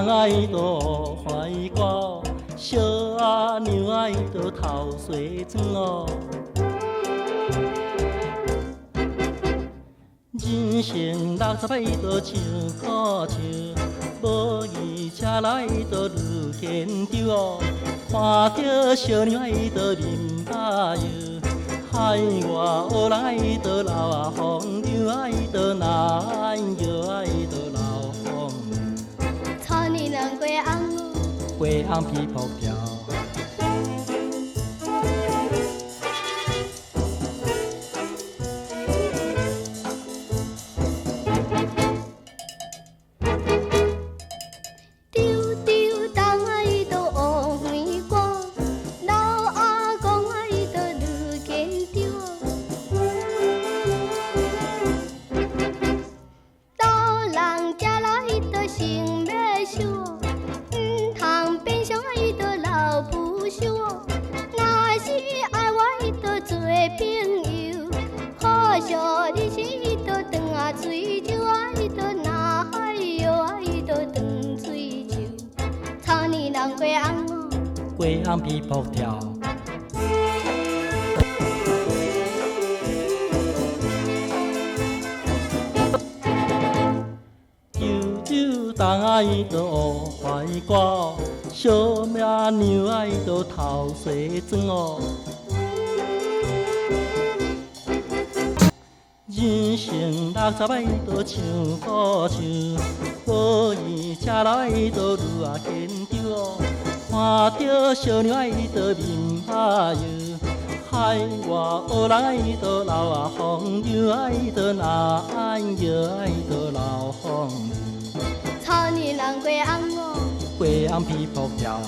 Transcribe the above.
仔伊都欢喜歌，小阿娘仔伊都头梳妆哦。人生60摆伊都唱苦唱，无意车来伊都愈牵肠哦。看著小娘仔伊都面白摇，海外学人伊都流啊风流，伊都难摇，伊都流风流。草年人过红哦，过红皮薄条。丢丢东仔伊都乌云歌，老阿公仔伊都愈坚强。老人食了伊都心欲伤，毋通变相仔伊都老不休。若是爱我伊都做朋友，可惜人生伊都断仔水手，伊都若海摇仔伊都断水手。草年人过红哦，过红皮薄条。悠悠东仔伊都乌怀歌，小命娘仔伊都头梳妆哦。人生60摆伊都唱苦唱，无意车来伊都愈啊牵肠哦。看著小娘仔伊都面白摇，海外学人伊都流啊风流，伊都难摇，伊都流风流。草年人过红哦，过红皮薄条。